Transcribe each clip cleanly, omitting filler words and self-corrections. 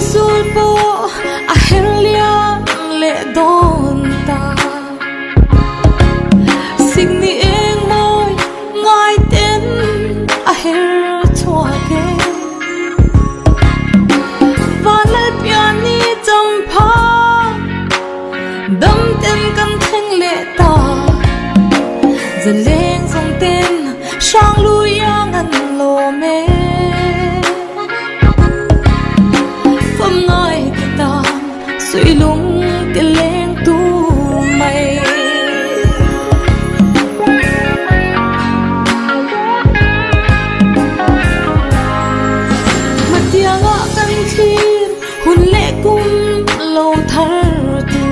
Sul pawh a her liam leh dawn ta. Sikni eng mawi ngai ten a her chhuak e. Vanlalpiani champha dam ten kan thleng leh ta. Zaleng zawng ten hrang lui ang an lawm e. Fam ngai te tan suih lung ti leng tu mai. Hmatianga kan thlir hun leh kum lo thar tu.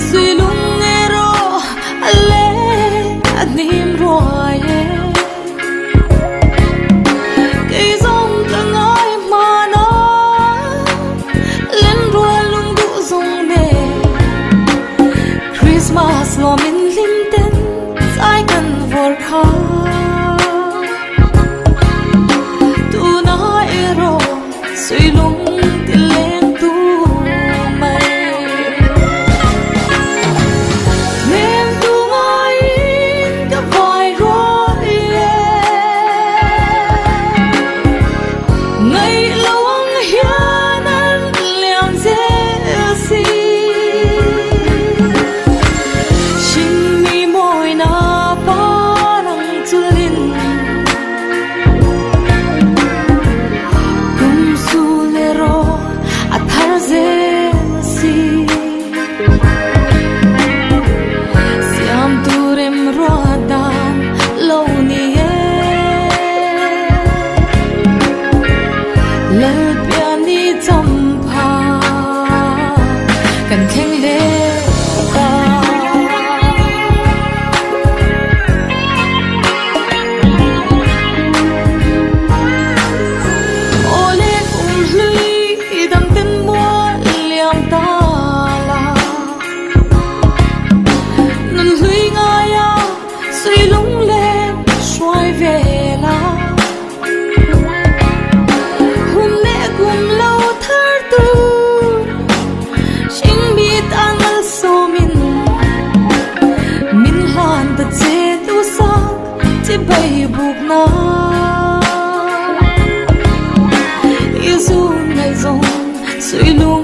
Suih lung erawh a leh a hnim ruai e. Kei zawng ka ngai hman a, len rual lung duh zawng nen. Christmas lawmin hlim ten zai kan vawr kha. Tuna erawh suih lung ti leng tu mai. Hnem tu ngaiin ka vai rual e. Ngaih lo ang hian an liam zel si. Hringmi mawina parang chulin. Kum sul erawh a thar zel si. Siam tur em ruat dan lo ni e. Lalpiani champha kan thleng leh ta. Aw le kum hlui dang ten mual liam ta la. Nun hlui ngai a suih lung len hruai ve la. Hun leh kum lo thar tur hring mi tan malsawmin min hlan ta che tu sak chi bei buk na. I zu ngaihzawng suih lung.